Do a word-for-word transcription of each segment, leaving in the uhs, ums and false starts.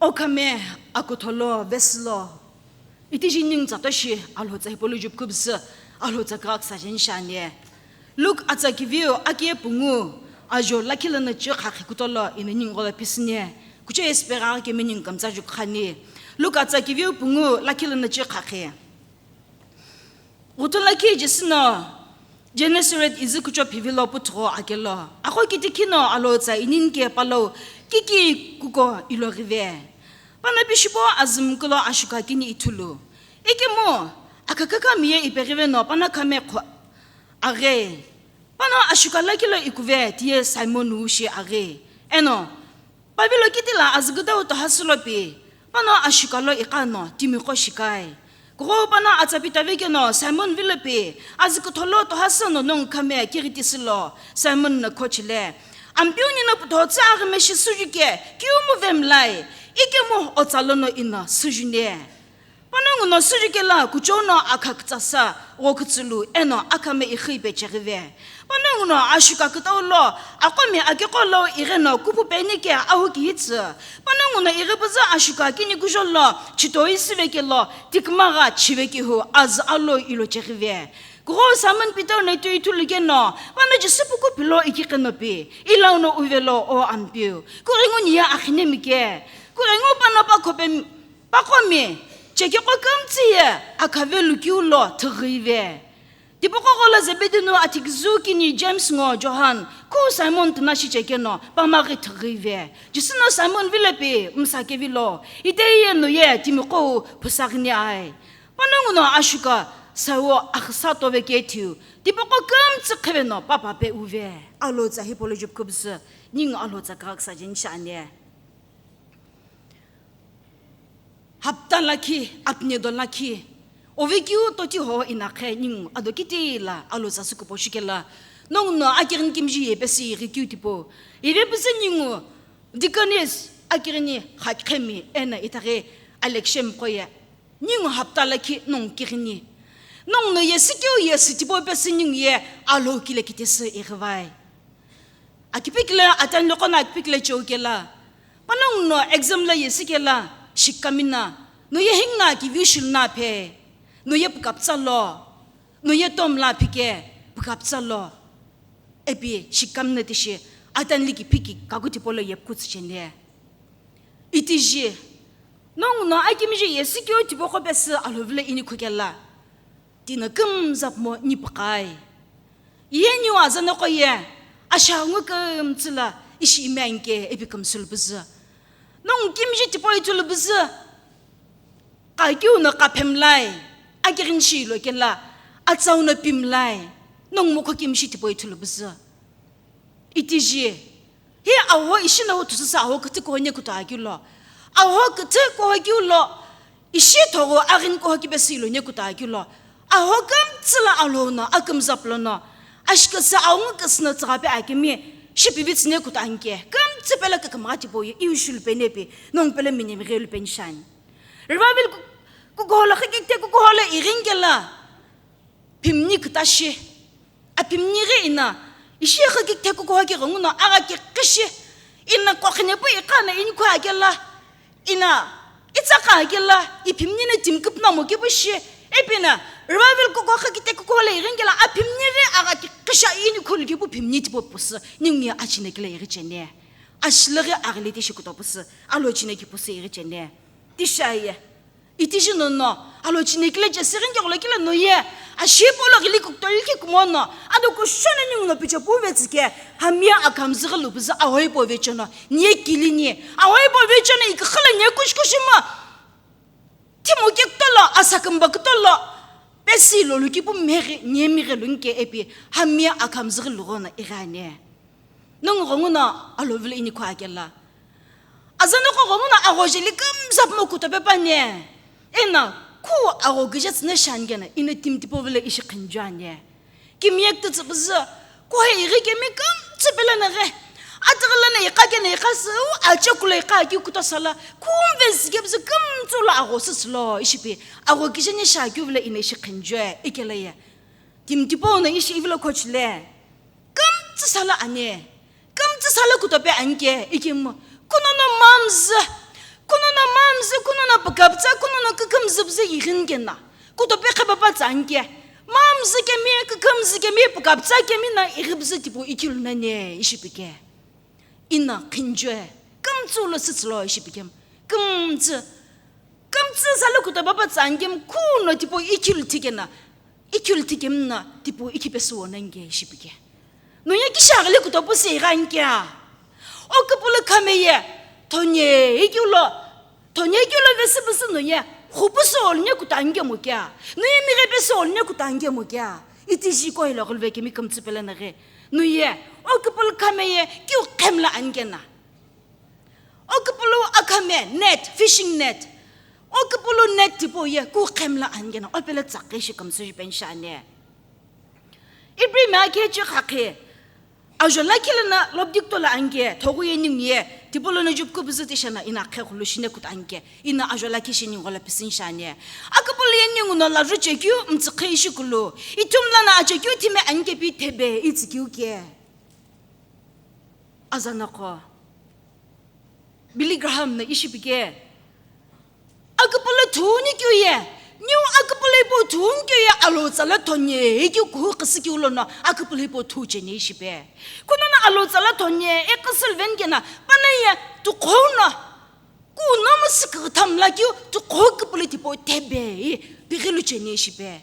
Okhame akutholo vesülo, itiji ningu tsatoshi Alhou tsa hipau lo jupkubsü, Alhou tsa krak sa jeni shani. Luke atsa kiviu akiye pungu, ajo lakhi lono chü khakhi kutolo ina ningu ghola pisüni. Kuche espera kemi ningu kamtsa jukhani. Luke atsa kiviu pungu lakhi lono chü khakhi. Ghuthu lakhi Jisü no Gennesaret izi kucho phivilo puthugho akelo. Akho kitikhi no Alhou tsa ininike palou kiki kuko ilo ghive. Pano pishipo azümkulo ashuka kini ithulu. Ikemu, akakaka miye ipeghive no pano khame kho aghe. Pano ashuka lakhi lo ikuve tiye Simon wu shi aghi. Eno, pavilo kitila azü kütau toha sülo pi, pano ashuka lo iqa no timiqo shikai. Kugho pano atsa pitavekeno Simon vilo pi, azü kütholo toha sü no nongu khame kighiti sülo, Simon no khochile. Ampeu nino puthotsa aghime shi süjuke, kiumu vemlai, ikemu otsa lono ino süjuni. Panongu no süjukela kuchou no akha kütsasa ghokütsülu eno akhame iqhi pecheghive. Panongu no ashuka kütau lo aqomi akeqo lo ighi no kupu penike ahu kihitsü. Panongu no ighi püzü ashuka kini kujo lo chitoi süvekelo tikümagha chivekehu azü alo ilo cheghive. Kugho Simon Peter no ito ithulu keno, pano Jisü puku philo ikiqi no pi, ilau no uvelo o Ampeu. Kughengu niye akhinemike. Kughengu pano pakhope Paqomi, chekeqo kümtsü ye akhave lukeu lo thüghüive. Tipaqo ghola Zebedi no athiküzüu kini James ngo Johan, khu Simon tüna shichekeno pamaghi thüghüive. Jisü no Simon vilo pi, msa kevilo, iteye no ye timiqou phusaghini ai. Panongu no ashuka sawo akhisa tove kethiu, tipaqo kümtsü qheve no papa pe uve. Alhou tsa hipau lo jupkubsü, ningu Alhou tsa krak sa jeni shani. Hapta lakhi, apnedo lakhi, ovekeu toti ho inaqhe ningu ado kitila Alhou tsa sü kupo shikela, nongu no akighini kimiji yepesi ighikeu tipau. Yepepüsü ningu deaconess akighini Khakhikhemi eno itaghi Alexei mqo ye. Ningu hapta lakhi nongu kighini. Nongu no yesükeu yesü tipau pesü ningu ye Alhou kile kitesü ighivai. Akipikile atani loqo no akipikile cheu kela. Panongu no exam lo yesü kela, shikamina. No ye hingu no akiviu shilu no phe. No ye pukapütsa lo. No ye tomla phike, pukapütsa lo. Epi shikamina tishi, atani liki phiki kaku tipau lo yepkutsu cheni. Itiji, nongu no akimiji yesükeu tipaqo pesü Alhou vilo ini khukela. Tino kümza pumo nipuqai. Ye niu azanoko ye, asha ngu kümtsü la ishi ime anke epi kümsülupüzü. Nongu kimiji tipau ithulupüzü. Qakeu no qaphemlai, akighini shi ilo kela, atsau no pimlai, nongu mokho kimiji tipau ithulupüzü. Itiji, hi aho ishi no thususa aho küthü kuho nyekuta akeu lo. Aho küthü kuho keu lo, ishi thogho aghini kuho kipesü ilo nyekuta akeu lo. Aho kümtsü la Alhou no akümza pulono, ashiküsü aungu küsü no tsüghape akemi, shipivitsü nyekuta anke, kümtsü pelo kükümgha tipau ye iu shilu peni pi, nongu pelo minimighi lu peni shani. Revival ku-, kukuholo, xüküthe kukuholo ighinkela, phimni kütashi, aphimni ghi ina, ishi xüküthe kukuho ki ghunguno agha ki qhishi, ina kokhine pu iqana inikhu akela, ina itsakha akela, iphimni na timi küpüno mo kipu shi, ipina, revival kukuho xüküthe kukuholo ighinkela, aphimni ghi agha ki qhishi inikhu lu kipu phimni tipau pusü, ningu ye achine kile ighicheni. Ashilaghi aghili tishi kuto pusü, alo chine ki pusü ighicheni. Tishaye. Itiji nono, alo chine kile chesi ghinke gholo kile no ye, ashi polo ghili kukutoi ki kumono, ado kushone ningu no piche puve tsike, hami ye akhamzüghi lupüzü ahoipo vechono, niye kilini, ahoipo vechono iküxüle niye kushikushimo, timo kekutolo, asa kümba kutolo, pesi lolu kipu meghi, niye mighi lunke epi, hami ye akhamzüghi lughono ighane. Nongu ghonguno Alhou vilo inikhu akela. Azanoko ghonguno agho jeli kümza pumo kutope pani. Eno, khu agho kije tsüne shani keno, ino timi tipau vilo ishi khenju ani. Kimiye kütütsü püzü, kuho ighi kemi kümtsü pelo naghe. Atüghülo no iqa keno iqa sü, u ache kulo iqa akeu kutosa lo, khumvesi kepüzü kümtsü lo agho süsü lo, ishi pi, agho kije ni shi akeu vilo ino ishi khenju, ikelo ye. Timi tipau no ishi ivilo khochile. Kümtsü sala ani, kümtsü sala kutope anke, ikemu, kunono mamzü, kunono kükümzüpüzü ighini kena, kutope qhepapatsa anke, mamzü kemi, kükümzü kemi, pükapütsa kemi na ighipüzü tipau ikhilu nani ishi pike. Ina khinchue, kümtsü lo sütsü lo ishi pikemu, kümtsü, kümtsü salo kutopapatsa ankemu, kuno tipau ikhilu thikena, ikhilu thikemu na tipau ikhipe suwo nange ishi pike. Noye kishaghili kutopu se ighanke. O küpülü khame ye, thonye ikhiu lo, thonye ikhiu lo vesüpüsü noye, khupu suwo lune kuta ankemu kea, noye mighepe suwo lune kuta ankemu kea. Itiji koilo ghulve kemi kümtsü pele naghi. Noye, o küpülü khame ye, kiu khemla ankena. O küpülü akhame, net, fishing net. O küpülü net tipau ye, kiu khemla ankena. O pele tsakhi shi kümtsü ji pen shane. Ibrahim akhe chi khakhe. Ajo lakhi lana lobdikto la anke, thogu ye ningu ye, tipau lono jupku püzü tishana ina khe khulu shine kut anke. Ina ajo lakhi shi ningu la pisin shane. A küpülü ye ningu no la ruche keu, mtsükhe ishi kulu. Ithum lana ache keu thime anke pi thebe, itsi keu ke. Azanako. Billy Graham na ishi pike. A küpülü thuni keu ye, niu a küpülü hipau thuni keu ye, alotsa la thonye keu kuhu küsü keu lono, a küpülü hipau thu cheni ishi pe. Kunono alotsa la thonye, e küsü luveni kena, pana ye, tukhou no, kuno mu süküthamla keu, tukhou küpülü tipau thebe, pighilu cheni ishi pe.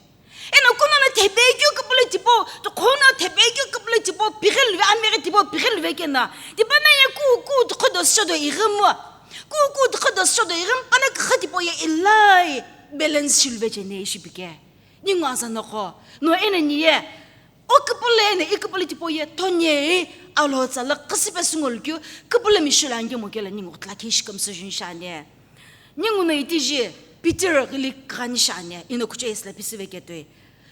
Eno kunono thepekeu küpülü tipau, tukhou no thepekeu küpülü tipau, pighiluve, amighi tipau, pighiluve kena. Tipana ye ku, ku tukhou do shodo ighimu. Ku, ku tukhou do shodo ighimu, pana küxü tipau ye ilai balance shiluve cheni ishi pike. Ningu azanako, no eno niye, o küpülü eno i küpülü tipau ye, thonye, alotsa la, küsüpe sungolu keu, küpülü mishulu ankemu kela ningu kutla khe ishi kümtsü jun shane. Ningu no itiji Peter ghili kugha ni shane, ino kuchou yesü la pisive ketoi.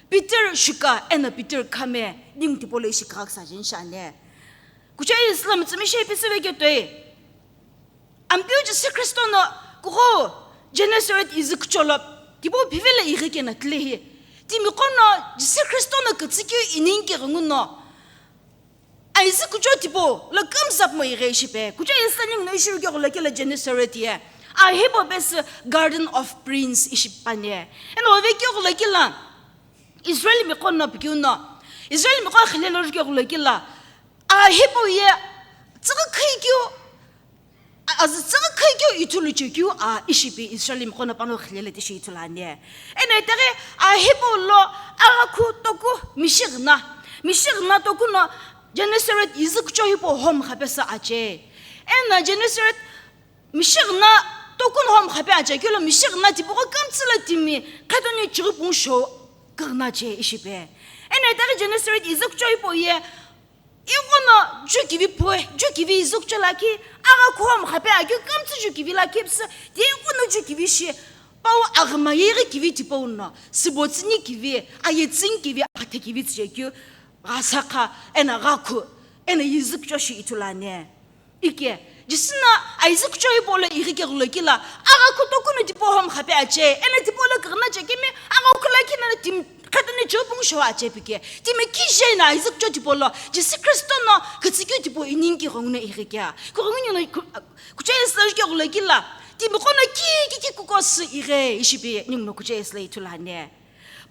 Peter shuka eno Peter khame, ningu tipau lo ishi kugha küsa jeni shane. Kuchou yesü la mütsümishei pisive ketoi. Ampeu Jisü Khristo no kugho Genesaret izü kuchou lo, tipau phivilo ighi kena tilehi. Timiqo no Jisü Khristo no kütsükeu ininki ghungu no. Aizü kuchou tipau lo kümzapümo ighi ishi pe. Kuchou yesü la ningu no ishi rukeu ghulokila Genesaret ye. A hipau pesü Garden of Prince ishi püani. Eno ovekeu ghulokila Israel miqo no pikeu no. Israel miqo xile lo rukeu ghulokila. A hipau ye tsüghü khikeu, a-, azü tsüghü khikeu ithulu chekeu a ishi pi Israel miqo no pano xile lo tishi ithulu ani. Eno itaghi a hipau lo agha khu toku mishi ghina. Mishi ghina toku no Genesaret izü kuchou hipau home xapesü ache. Eno Genesaret mishi ghina toku no home xape ache keu lo mishi ghina tipau kümtsü lo timi khetoni chighi pung shou küghina che ishi pe. Eno itaghi Genesaret izü kuchou hipau ye ighono jukivi pue, jukivi izü kuchou lakhi, agha khu home xape akeu kümtsü jukivi lakhi püsü, ti ighono jukivi shi, pau aghima yeghi kivi tipau no, sübo tsüni kivi, aye tsüni kivi, athe kivi tsüchekeu, gha sakha, eno gha khu, eno izü kuchou shi ithulu ani. Ike, Jisü no aizü kuchou hipau lo ighi keu ghulokila, agha khu toku no tipau home xape ache, eno tipau lo küghina chekemi, agha khu lakhi no timi khetoni chighi pung shou ache pike. Timi kije no aizü kuchou tipau lo, Jisü Khristo no kütsükeu tipau ininki ghungu no ighi kea. Kughengu ningu no ku-, kuchou yesü la rukeu ghulokila, timiqo no ki, ki, ki kuko sü ighi ishi pi ningu no kuchou yesü la ithulu ani.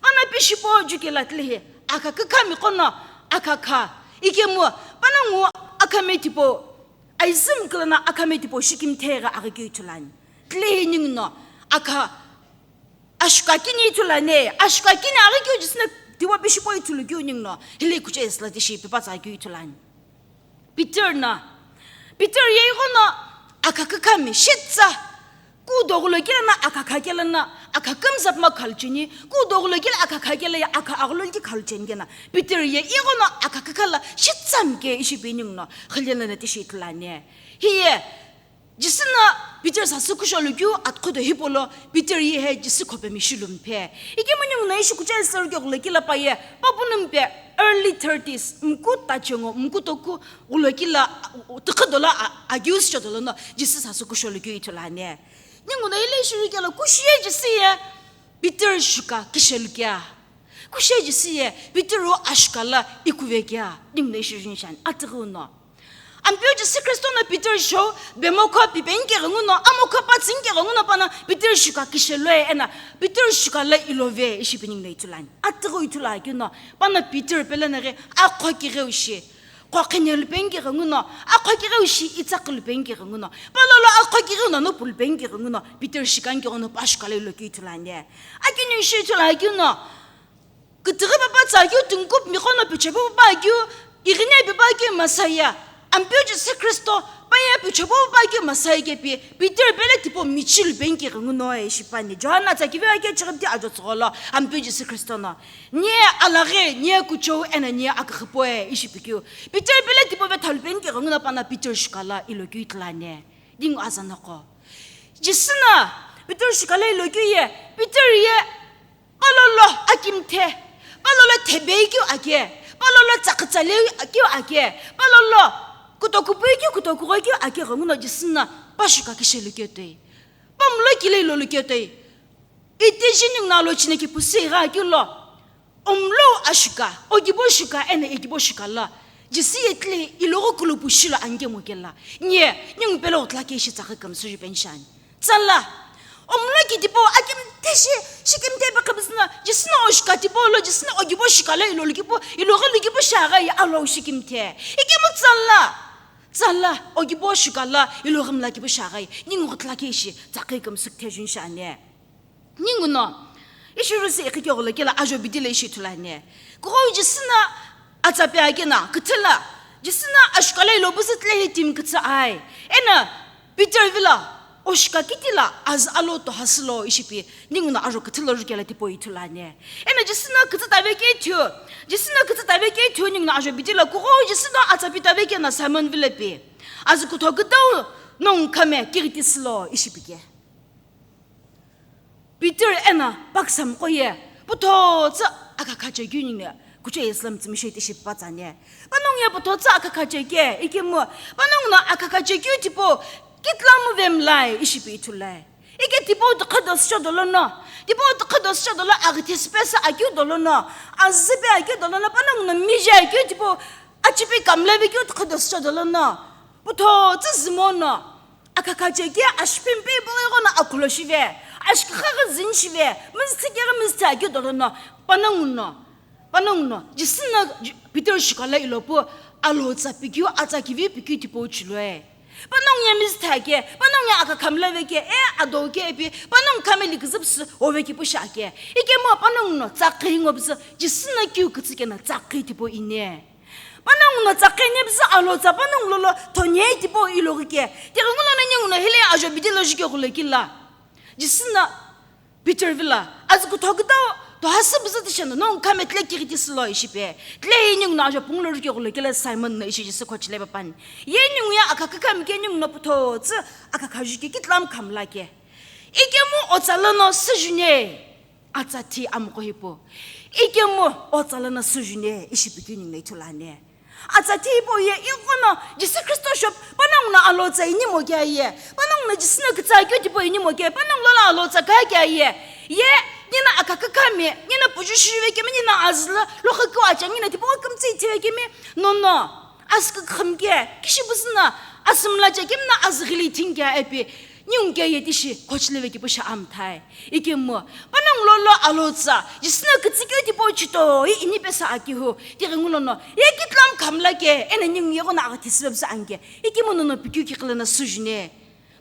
Pana pishi po jukela tilehi, akha kükha miqo no, akha kha, ikemu, pana ngu akhame tipau, aizü mküla no akhame tipau shikimthe ghi aghikeu ithulu ani. Tilehi ningu no, akha, ashuka kini ithulu ani, ashuka kini aghikeu Jisü no tiwa pishi po ithulu keu ningu no, hile kuchou yesü la tishi pipatsa keu ithulu ani. Peter na, Peter ye ighono akha kükhami shitsa, ku doghulokila na akha khakela na, akha kümzapüma khalu cheni, ku doghulokila akha khakela ye akha aghulokila khalu cheni kena, Peter ye ighono akha kükhala shitsa mike ishi pi ningu no, xile lono tishi ithulu ani. Hiye, Jisü no Peter sasü kushou lo keu atkhudo hipau lo, Peter ye he Jisü khopemi shilu mpe. Ikemu ningu no ishi kuchou yesü la rukeu ghulokila pa ye, pa punu mpe early thirties, mku tachengo, mku toku ghulokila, tikhido lo a-, akeu sücho dolo no, Jisü sasü kushou lo keu ithulu ani. Ningu no hile ishi rukeu lo, kushi ye Jisü ye Peter shuka kishelu kea. Kushi ye Jisü ye Peter wu ashuka lo ikuve kea. Ningu no ishi runi shani, atighi no. Ampeu Jisü Khristo no Peter shou bemokho pipeni keghenguno, amokho patsini keghenguno pano Peter shuka kishelue eno Peter shuka lo ilove ishi pi ninguno ithulu ani. Atighi ithulu akeu no, pano Peter pelo no ghi akho kigheu shi, khokhenelu peni keghenguno, akho kigheu shi itsaqulu peni keghenguno, palolo akho kigheu no nopulu peni keghenguno, Peter shikani keghenguno pa shuka lo ilokeu ithulu ani. Akini ishi ithulu akeu no, kütüghü papa tsa keu, tungkupu miqo no pichepeu papa keu, ighine papa keu Messiah, Ampeu Jisü Khristo, paye pichepeu papa keu Messiah kepi, Peter pelo tipau michilu peni keghenguno ishi pi ani. John atsa kivi akeu chighi piti ajo tsügholo, Ampeu Jisü Khristo no, "Nie alaghi, nie kuchou, eno nie aküxüpoe," ishi pikeu. Peter pelo tipau vethalu peni keghenguno pano Peter shuka lo ilokeu ithulu ani. Ningu azanoko. Jisü no Peter shuka lo ilokeu ye, Peter ye, palolo akimthe, palolo thebei keu ake, palolo tsakütsale keu ake, palolo kutokupui keu, kutokughoi keu ake ghenguno Jisü no pa shuka kishelu keu toi. Pa mulo kile ilolu keu toi. Iteji ninguno alocheni kipu si ighi akeu lo. Omlou ashuka, okibo shuka, eno ekibo shuka lo, Jisü ye tile iloghi kulupu shilo anikemu kela, nie, ningu pelo ghutla keu ishi tsaqhi kümsü ju peni shi ani. Tsala. Omlo ki tipau akimthe shi, shikimthe pe khabisü no, Jisü no oshuka tipau lo, Jisü no okibo shuka lo ilolu kipu, iloghi lukipu shi aghi ye alo shikimthe. Ikemu tsala. Tsala, okibo shuka lo, iloghi mlakipu shi aghi ye, ningu ghutla keu ishi tsaqhi kümsü kuthe ju ni shi ani. Ninguno, ishi rusü iqhi keghulo kela ajo bidi lo ishi ithulu ani. Kughou Jisü no atsa pi akeu no, küthü lo, Jisü no ashuka lo ilo püzü tile hi timi kütsü ai. Eno Peter vilo, oshuka kiti lo, azü alo toha sülo ishi pi, ninguno ajo küthü lo ju kela tipau ithulu ani. Eno Jisü no kütsü tave keu ithulu, Jisü no kütsü tave keu ithulu ninguno ajo bidi lo, kughou Jisü no atsa pi tave keu no Simon vilo pi, "Azü kutho kütau nongu khame kighiti sülo," ishi pike. Peter eno paküsamqo ye puthotsu akhakha chekeu ningu kuchou ye sülami tsümishei tishi pa tsani. Panongu ye puthotsu akhakha cheke, ikemu panongu no akhakha chekeu tipau kitlamu vemlai ishi pi ithulu ani. Ike tipau tüqhü dosücho dolono, tipau tüqhü dosücho dolo aghi thesüpesü akeu dolono, azüpe akeu dolono, panongu no mije akeu tipau achipi kamlave keu tüqhü dosücho dolono, puthotsu zümo no, akhakha cheke ashipimpe ipoghi ighono akhulo shive, ashikha ghi züni shive, mizüthü keghi mizüthü akeu dolono, panongu no, panongu no, Jisü no J-, Peter shuka lo ilopu, alhou tsa pikeu, atsa kivi pikeu tipau chilue. Panongu ye mizüthü ake, panongu ye akhakha mlave ke, e adou ke ipi, panongu khame liküzü püsü ove kipu shi ake. Ikemu panongu no tsaqhi ngo püsü, Jisü no keu kütsü keno tsaqhi tipau ine. Panongu no tsaqhi ne püzü alhou tsa panongu lolo thonye tipau iloghi ke. Tighenguno ninguno hile ajo bidi lo ju keghulo kila. Jisü no Peter vilo, "Azü kutho kütau toha sü püzü tishi no, nongu khame tile kighiti sülo ishi pi. Tile hi ninguno ajo pungu lo ju keghulo kila Simon no ishi Jisü khochile pe pani. Ye ningu ye akhakha khami ke ninguno puthotsu akhakha juke kitlamu khamla ke. Ikemu otsa lono süjune." Atsa thi amqo hipau. Ikemu otsa lono süjune ishi pikeu ninguno ithulu ani. Atsa thi hipau ye ighono Jisü Khristo shou panongu no alhou tsa inimo kea ye. Panongu no Jisü no kütsa keu tipau inimo kea, panongu lolo alhou tsa kha kea ye. Ye, nino akhakha khami, nino puju shijuve kemi, nino azü lo, lokha keu acha, nino tipau kümtsü ithive kemi, nono, asü kükükhüm ke, kishi püzü no, asü mla cha kemi no azü ghili ithini kea ipi, ningu ke ye tishi khochileve kipu shi amthai. Ikemu, panongu lolo alhou tsa, Jisü no kütsü keu tipau chitoi ini pesü akehu, tighenguno no, ye kitlamu khamla ke, eno ningu ye ighono aghi thesüpe püsü ani ke. Ikemu nono pikeu kiqi lono süjune.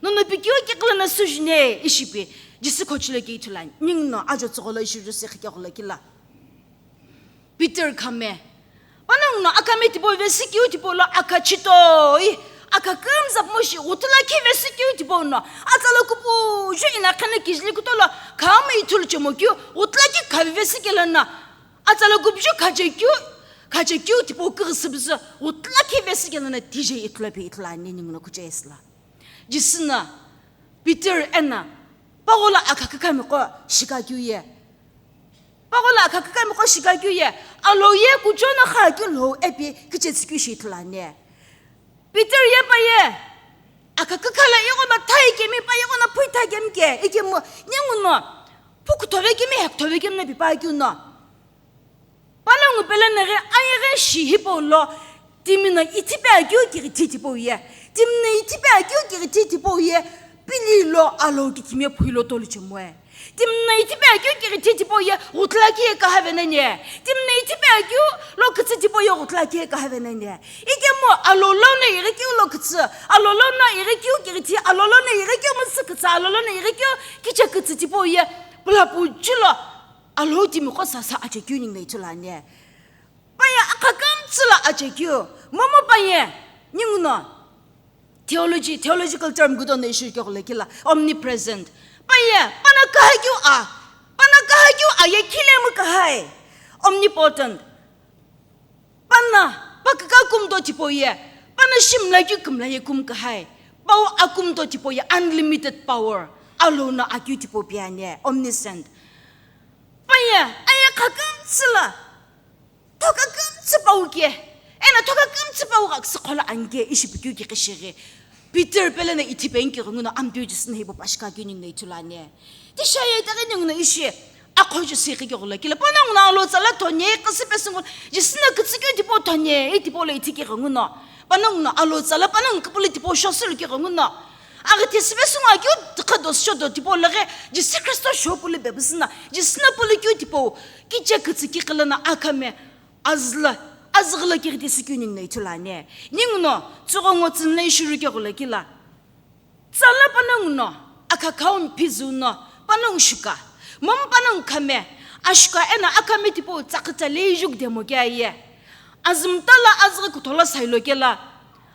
Nono pikeu kiqi lono süjune ishi pi, Jisü khochilo keu ithulu ani, ninguno ajo tsügholo ishi rusü iqhi keghulo kila. Peter khame. Panongu no akhame tipau vesikeu tipau lo akha chitoi, akha kümza pumo shi ghuthu lakhi vesikeu tipau no, atsala kupuju ina khene kijili kutolo khame ithulu chemo keu, ghuthu lakhi khavi vesikelo no, atsala kupuju khache keu, khache keu tipau kighi süpüzü ghuthu lakhi vesikelo no tije ithulu pi ithulu ani ninguno kuche isla. Jisü no Peter eno paghola akha kükhamiqo shikakeu ye. Paghola akha kükhamiqo shikakeu ye. Alhou ye kuchou no khakeu lhou ipi kichetsükeu shi ithulu ani. Peter ye pa ye akha kükha lo ighono thai kemi, pa ighono phui thai kemi ke. Ikemu ninguno phu kuthove kemi, he kuthove kemi no pi pa keu no. Panongu pelo no ghi ayeghi shi hipau lo, Timi no ithipe akeu kirithi tipau ye. Timi no ithipe akeu kirithi tipau ye. Pili lo alo kikimiye phui lo tolu chemoe. Timi no ithipe akeu kirithi tipau ye ghutla kiye kahave nani. Timi no ithipe akeu lo kütsü tipau ye ghutla kiye kahave nani. Ikemu alo lo no iri keu lo kütsü, alo lo no iri keu kirithi, alo lo no iri keu müsü kütsü, alo lo no iri keu kiche kütsü tipau ye. Pula puchu lo alo timi qo sasa ache keu ningu no ithulu ani. Paye akha kümtsü lo ache keu, momu paye, ningu no theology, theological term kutomo no ishi keu gholo kila, omnipresent. Paye, pano kaha keu a, pano kaha keu a ye khilemu kahai, omnipotent. Pano, pa kaka kumto tipau ye, pano shimla keu kümla ye kum kahai, pau akumto tipau ye, unlimited power, alo no akeu tipau pi ani, omniscient. Paye, aye akha kümtsü lo, thoka kümtsü pau ke, eno thoka kümtsü pau gha küsü kholo anke ishi pikeu ki kishighi. Peter pele no ithipe nki ghungu no ampiu Jisü no hipo pashika keu ningu no ithulu ani. Tisha ye itaghi ningu no ishi akho Jisü ikhi keu gholo kila. Pano ningu no alo tsa lo thoni, küsü pesü ngu Jisü no kütsü keu tipau thoni, i tipau lo ithi keu ghungu no. Pano ningu no alo tsa lo, pano ningu küpülü tipau shosü lo keu ghungu no. Aghi thisü pesü ngu akeu tikha do sho do tipau lo ghi Jisü Kristo sho pülü bebüsü no, Jisü no pülü keu tipau, kiche kütsü ki kila no akhame, azü lo, azü gholo kiri thisü keu ningu no ithulu ani. Ningu no, tsügho ngo tsünle ishuru keu gholo kila. Tsa lo pano ningu no, akha khaun phizü no, pano ningu shuka, momu pano ningu khame, ashuka eno akhame tipau tsaküta le ijuk demo kea ye. Azü mta lo azü ghi kutholo sailo kela.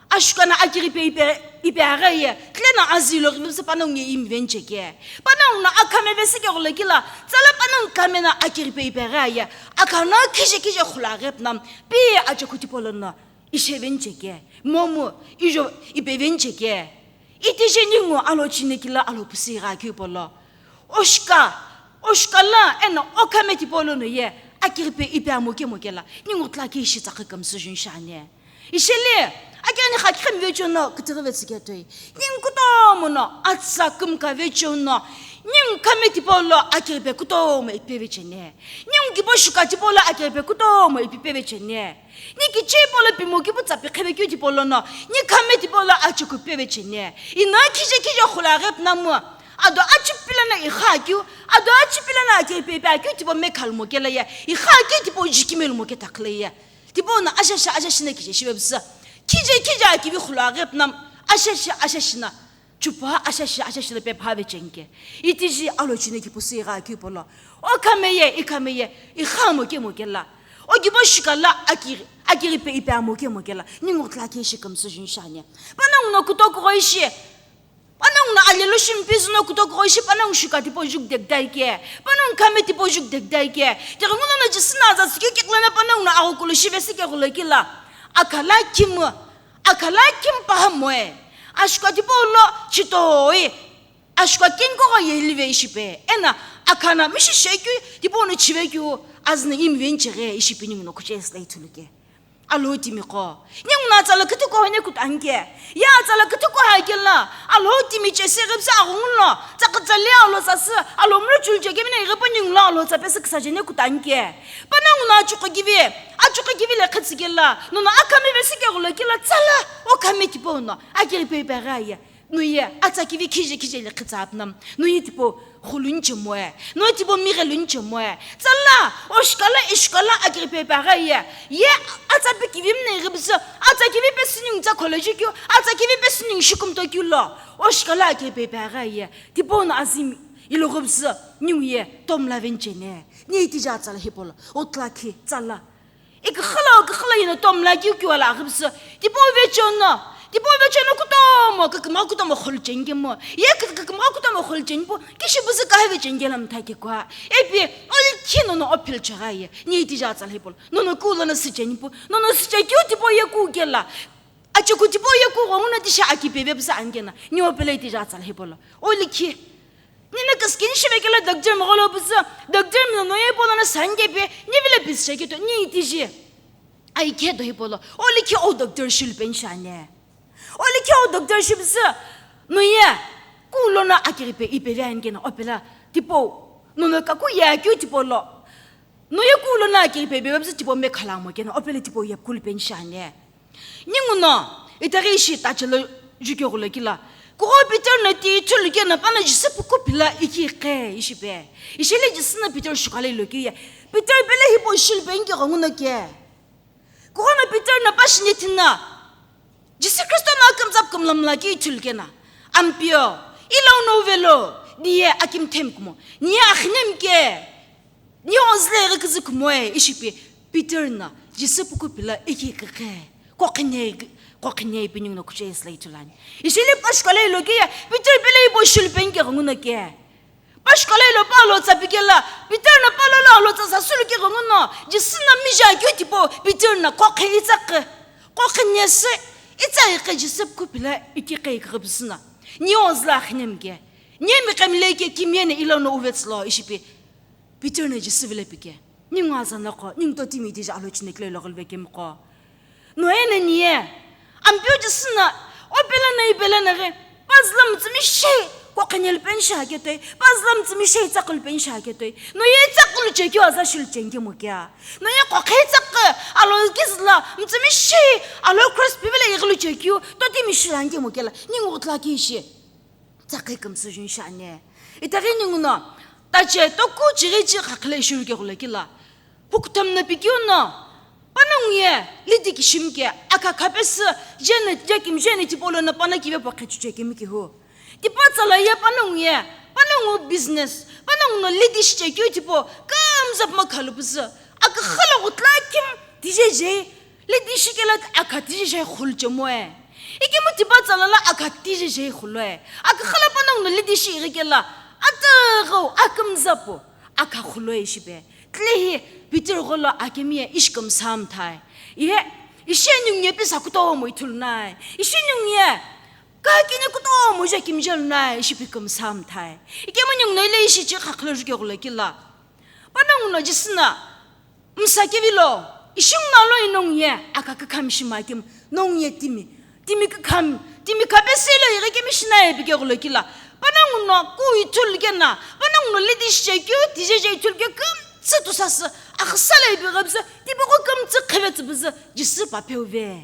Ashuka no akiripe ipe, ipe agha ye, tle no azü ilo ghivüsü pano ningu ye imi venche ke. Pano ningu no akhame vesü keu gholo kila, tsa lo pano ningu khame no akiripe ipe agha ye. Akha no khije khije khula aghi pnam, pi achekhu tipau lo no ishe venche ke, momu ijo ipe venche ke. Itiji ningu alo chine kila alo pusi gha keu polo. Oshika, oshika lo eno okhame tipau lo no ye, akiripe ipe amo kemo kela, ningu tla ke ishi tsakhi kümsü jun shani. Ishele, akeni kha khemi vecho no kütüghü vetsü ketoi. Ningu kutomo no atsa kümka vecho no, ningu khame tipau lo akiripe kutomo ipe vecheni. Ningu kibo shuka tipau lo akiripe kutomo ipi pe vecheni. Ni kiche polo pimo kipu tsa pikhe vekeu tipau lo no, ni khame tipau lo achuku pe vecheni. Ino khije khije khula aghi pnamu, ado achi pila no ikha keu, ado achi pila no akiripe ipe akeu tipau mekhalu mo kela ye, ikha keu tipau jikimelu mo ketakhile ye. Tipau no ashashi ashashi no kije shive püsü. Khije khije akivi khula aghi pnam, ashashi ashashi no, chupa ashashi ashashi lo pe pha vecheni ke. Itiji alo chine kipusi gha keu polo. Okhame ye, ikhame ye, ikhamo kemo kela. Okibo shuka lo akiri, akiripe ipe amo kemo kela. Ningu tla ke ishi kümsü jun shani. Pano ningu no kutoku gho ishi. Pano ningu no alelo shimpi zü no kutoku gho ishi, pano ningu shuka tipau juk dekdai ke. Pano ningu khame tipau juk dekdai ke. Tighi nguno no Jisü no aza tsükeu kekla no pano ningu no agho kulu shive sü keu gholo kila. Akha lo kimu, akha lo kimu paha moe. Ashuka tipau lo chitoi. Ashuka kenikogha yelive ishipe. Eno akha no mishi shekeu, tipau no chivekeu, azü no imi vencheghe ishipe ningu no khuche sü lo ithulu ke. Alo timi qo. Ningu no atsa lo kütüko hene kutu anke. Ye atsa lo kütüko ha kela. Alo timi chese ghipsü aghungu lo. Tsakütsa le alo tsasü. Alo mlo chul chekemi no ighipa ningu lo alo tsa pesü küsa jene kutu anke. Pano ningu no achuqu kivi. Achuqu kivi le khütsü kela. Nono akhame vesü keu gholo kila tsa lo. Okhame tipau no. Akiripe ipe aghi ye. No ye, atsa kivi khije khije le khitsa pnam. No ye tipau khulun chemoe. No ye tipau mighelun chemoe. Tsa lo, oshika lo, ishika lo akiripe ipe agha ye. Ye, atsa pe kivi mne ghibsü, atsa kivi pe sining tsa college keu, atsa kivi pe sining shikumto keu lo. Oshika lo akiripe ipe agha ye. Tipau no azü ilo ghibsü, ningu ye, tomla vencheni. Ni itija atsa lo hipau lo, otla khi, tsa lo. Iküxü lo, iküxü lo yino tomla keu keu ala aghibsü. Tipau vecho no. Tipau vecho no kutomo, kükümgha kutomo kholu cheni kemu. Ye kü-, kükümgha kutomo kholu cheni pu. Kishi püzü kaha vecheni kela mtha kekua. Ipi, olikhi nono ophil chegha ye. Ni itija atsa lo hipau lo. Nono kulo no sü cheni pu. Nono sü che keu tipau ye ku kela. Achuku tipau ye ku ghenguno tishi aki peve püzü ankena. Ni opele itija atsa lo hipau lo. Olikhi. Nino küsükini shive kelo doctor mgholo püzü, doctor mi nono ye polono sanke pe, ni vile püzü shekito, ni itiji. Ai khedo hipau lo, olikhi o doctor shilu peni shani. Olikhi o doctor shipüzü, no ye, kulono akiripe ipe ve ankena, opela, tipau, nono kaku ye akeu tipau lo. No ye kulono akiripe ipe ve püzü tipau mekhala mo kena, opela tipau ye kulu peni shani. Ninguno itaghi ishi tachelo jukeghulo kila. Kugho Peter no ti ithulu keno pano Jisü puku phila iki qe ishi pe. Ishile Jisü no Peter shukale ilo kiye. Peter pele hipau shilu penike ghenguno ke. Kughono Peter no pashini ithina. Jisü Kristo no akümzap kümlamla ki ithulu kena. Ampeu, ilo no uvelo, niye akimthem kumo. Niye akhinem ke. Niye ozüle ighi küzü kumoe, ishi pi Peter no Jisü puku phila iki qe. Kokhine, kokhine pi ninguno kuche isla ithulani. Ishile pashukale ilo kiye, Peter pele hipau shilu penike ghenguno ke. Pashukale ilo pa alhotsa pikela, Peter no palo lo alhotsa sasulu ki ghenguno, Jisü no mija keu tipau, Peter no kokhe itsaqe, kokhe nyese, itsa iqe Jisü puku phila iki qe iküghi püsü no. Niye ozüle akhinem ke, niye miqemile ke kimiye no ilo no uvetsülo ishi pi Peter no Jisü vile pike. Ningu azanaqo, ningu totimi tije alochine kile lo ghulve kemqo. No eno niye. Ampeu Jisü no, o pele no ipele no ghi, pazüla mütsümi shi, kokhine lu penike ketoi, pazüla mütsümi shi itsaqulu penike ketoi. No ye itsaqulu chekeu aza shilu chengemo kea. No ye kokhe itsaqe, alo kizüla, mütsümi shi, alo cross pivele ighilu chekeu, totimi shilu ankemo kela, ningu utla kishi. Tsaqhi kümsü jun shiani. Itaghi ninguno, tache toku chighi chi khakhile ishurike ghulakila. Pukuthamna pikeuno, panongu ye, lidi kishimke, aka khapesü, jene, jakim jene tipolono pana kive pokhe chuche kimikihu. Tipa tsala ye panongu ye, panongu business, panongu no lidi shichekeu tipo, kümzap makhalu püsü. Aka khala ghutla kim, tije je, Lidi shikela akha tije jai khulu chemoe. Ikemu tipa tsala la akha tije jai khulue. Akha khala panongu no lidi shi ighi kela. Ataghu akümzapu. Akha khulue ishipe. Tlehi Peter gholo akemi ye ishi kümsamthai. Ye, ishe ningu ye pisa kutomo ithulunai. Ishe ningu ye. Kakini kutomo je kimjelunai. Ishipi kümsamthai. Ikemu ningu no ile ishi chi khakhlo juke ghulakila. Panongu no Jisü no. Msa kevilo, ishimna lo inongu ye, aka kükhami shima kemu, nongu ye timi, timi kükhami, timi khapesü lo ighi kemi shinaye pike ghulakila. Panongu no ku ithulu kena, panongu no lidi shichekeu, tije je ithulu keu, kümtsü tusasü, akhisa lo ipi ghapsü, tipaqo kümtsü khevetsü püzü, Jisü papeuve.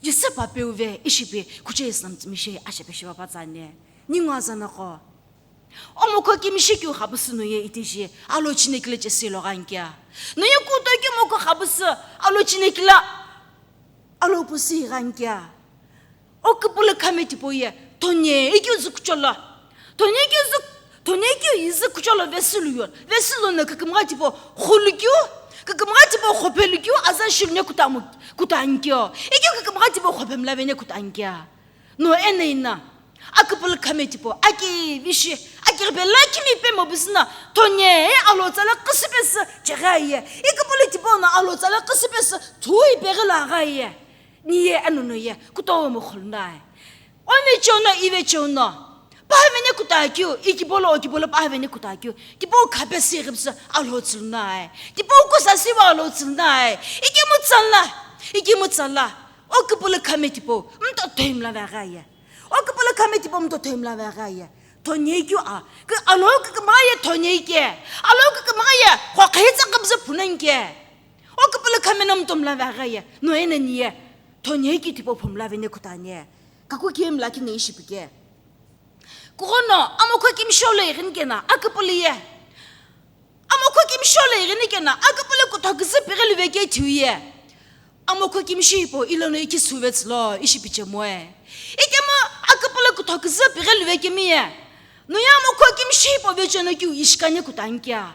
Jisü papeuve, ishipi, kuche Islam tsimi she, ashepe shiva patsane. Ningu azanaqo. Omokho kimishi keu khabüsü no ye itiji, alo chinekile chesilo ghankia. No ye kuto keu mokho khabüsü, alo chinekile, alo pusi ghankia. O küpülü khame tipau ye, tonye, ikeu zükucholo. Tonye keu zük, tonye keu izükucholo vesilu yon. Vesilu no kükümgha tipau khulukeu, kükümgha tipau khopelukeu, aza shilune kutamu, kutankeo. Ikeu kükümgha tipau khopemla vene kutankea. No eno ina. Aküpülü khame tipau, aki vishi, aki ghipela kimi pemo püsü no, tonye, e alo tsala qisipesü cheghaye. Iküpülü tipau no alo tsala qisipesü thui peghilo aghaye. Niye eno no ye, kutomo khulunai. Ome chono, ive chono. Pahavene kutakeu, ikipolo, okipolo pahavene kutakeu. Tipau khapesü ghipsü alo tsulunai. Tipau kusasiwa alo tsulunai. Ikemu tsala, ikemu tsala. O küpülü khame tipau, mto thoimla veghaye. O küpülü khame tipau mto thoimla veghaye. Tonye keu a, kü alo kükümgha ye tonye ke. Alo kükümgha ye, khokhe tsa kümzü phunanke. O küpülü khame no mtomla veghaye. No eno niye, tonye keu tipau phomla vene kutane. Kaku kemla kine ishipike. Kughono, amokho kimisholo ighinikena, aküpülü ye. Amokho kimisholo ighinikena, aküpülü kuthoküzü pighilu veke thiuye. Amokho kimishi hipau ilono iki suvetsülo, ishi pichemoe. Ikemu aküpülü kuthoküzü pighilu vekemiye. Noye amokho kimishi hipau vecheno keu ishikane kutankia.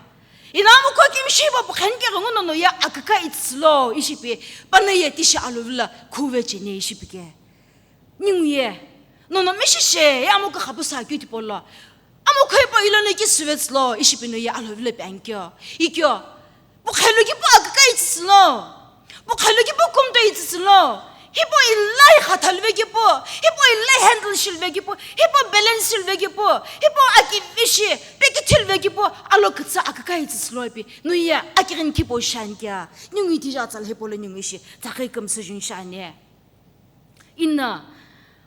Ina amokho kimishi hipau pukhenike ghenguno noye aküka itsülo, ishi pi. Pano ye tishi alovilo, khuvechene ishi pike. Ningu ye, nono mishishe, ye amokho khabüsü keu tipau lo. Amokho hipau ilono iki suvetsülo, ishi pi noye alovilo pi ankeo. Ikeo, pukhelo kipu aküka itsüsülo. Pukhelo kipu kumto itsüsülo. Hipau ilai khathaluve kipu, hipau ilai handle shiluve kipu, hipau balance shiluve kipu, hipau aki vishi, pekithilve kipu, alo kütsü aküka itsüsülo pi. Noye, aki ghin kipu shankia. Ningu itija tsala hipau lo ningu ishi, tsakhi kümsü jun shane. Ina,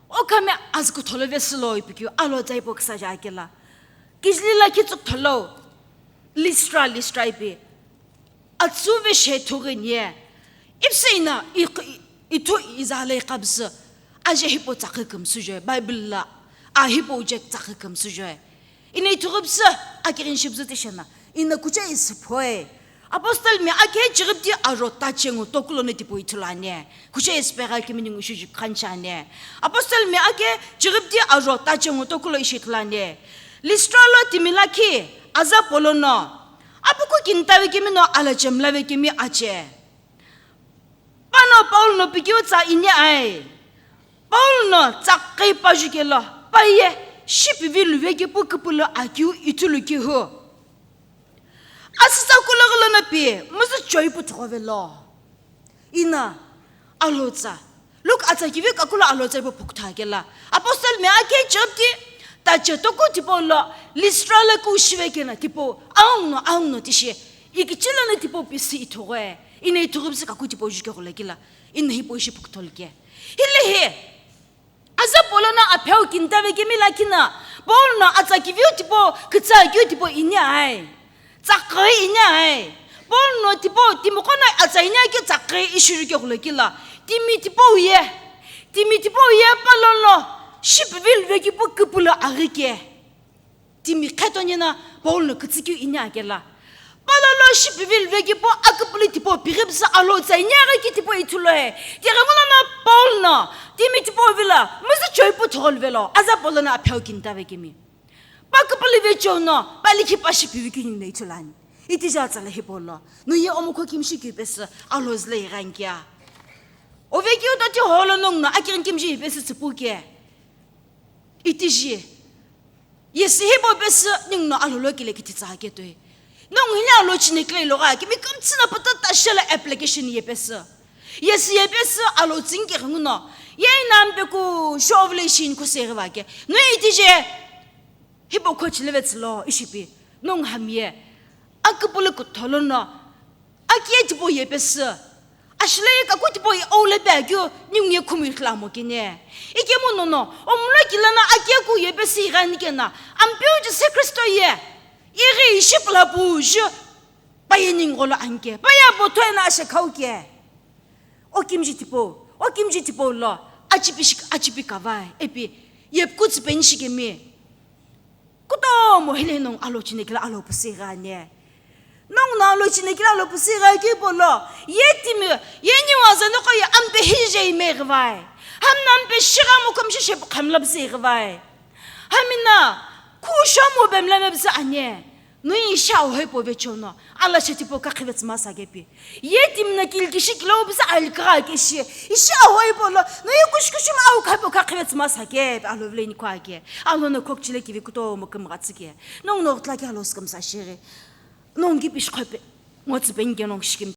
o khame azü kutholo vesülo ipikeu, alo tsa ipo küsaja akela. Kijili lakhi tsüktholo, Listra, Listra ipi. Atsu veshe thughi niye. Ipse ina, i, i, Ithu iza lo iqapüsü, aje hipau tsakhi kümsüjoi, Bible lo, a hipau je tsakhi kümsüjoi. Ina ithughi püsü, akighini shi püsü tishena, ina kucha isüphoi. Apostle mi akhe chighipti aro tache ngu tokulono tipau ithulu ani. Kucha isüpeghi akimi ningu shuju khancha ani. Apostle mi akhe chighipti aro tache ngu tokulo ishi ithulu ani. Listra lo timi lakhi, aza Polo no, apuku kinta vekemi no alache mla vekemi ache. Pano Paul no pikeu tsa ini ai. Paul no tsakhi pa jukelo, pa ye, shipivi luvekepu küpülü akeu ithulu kehu. Asütsa kulo ghi lono pi, müzü choi pu thoghovelo. Ina, alhotsa. Luke atsa kivi kakulo alhotsa ipu phukutha kela. Apostle mi akhe chighipti, tache toku tipau lo, Listra lo ku shive kena tipau, aung no, aung no tishi. Ikichi lono tipau pisi ithoghoe. Ina ithughi püsü kaku tipau juke gholo kila. Ina hipau ishi phukutholu ke. Hilehi, aza Polo no apheu kinta vekemi lakhi no, Paul no atsa kiviu tipau, kütsa kiu tipau ini ai. Tsakhi ini ai. Paul no tipau, timiqo no atsa ini ai keu tsakhi ishi juke gholo kila. Timi tipau ye. Timi tipau ye pa lono, shipivi luvekepu küpülü aghi ke. Timi khetoni no Paul no kütsükeu ini akela. Pa lono shipivi luvekepu aküpülü tipau pighi püsü alhotsa ini aghi ke tipau ithulu he. Tighenguno no Paul no, timi tipau vilo, müzü choi pu thogho luvelo, aza Polo no apheu kinta vekemi. Pa küpülü vecheo no, pa likhi pa shipivi keu ninguno ithulu ani. Itiji atsa lo hipau lo, no ye omokho kimshi keu pesü, alhozü lo ighankia. Ovekeu tati holo nongu no, akighini kimshi pesü tsüpu ke. Itiji. Yesi hipau pesü ninguno alholo kile kithi tsa ketoi. Nongu hini alo chine kile lo gha, kimi kümtsü na pata tashe lo application ye pesü. Yesi ye pesü alo tsinke ghenguno. Ye ina ampe ku shovle shin ku se ghi va ke. No itiji. Hipau khochile vetsülo, ishipi. Nongu hami ye. Aküpülü kutholo no. Akiye tipau ye pesü. Ashile ye kaku tipau ye oule pe akeu, ningu ye khumu ithulu amo kene. Ikemu nono, omlo kila no akiye ku ye pesü ighani kena. Ampeu Jisü Kristo ye. Ighi ishi pula pu ju. Pa ye ningu gholo anke. Pa ye abo thoe na ashe khau ke. O kimji tipau, o kimji tipau lo, achipi shik-, achipi kavai, epi, yepkutsi penshi kemi. Kutomo hile nongu alo chine kile alo püsü ighani. Nongu no alo chine kile alo püsü igha keu polo, ye timi, ye niwaza noko ye ampe hije ime ighivai. Hamna ampe shigha mokhom shishe pukhamla püsü ighivai. Hamina, khu shomo bemla me püsü ani. No ishi ahoipo vechono, ala she tipau kakhivetsü masa kepi. Ye timi no kilkishi kilo püsü alikigha keshi. Ishi ahoipo lo, no ye kushikushi ma au khaipo kakhivetsü masa kepi, alo vile ni kwa ke. Alo no khokchile kivi kutomo kümgha tsike. Nongu no tla ke alo sükümsa shiri. Nongu ki pishi khoipe. Ngo tsüpe nge nongu shikim.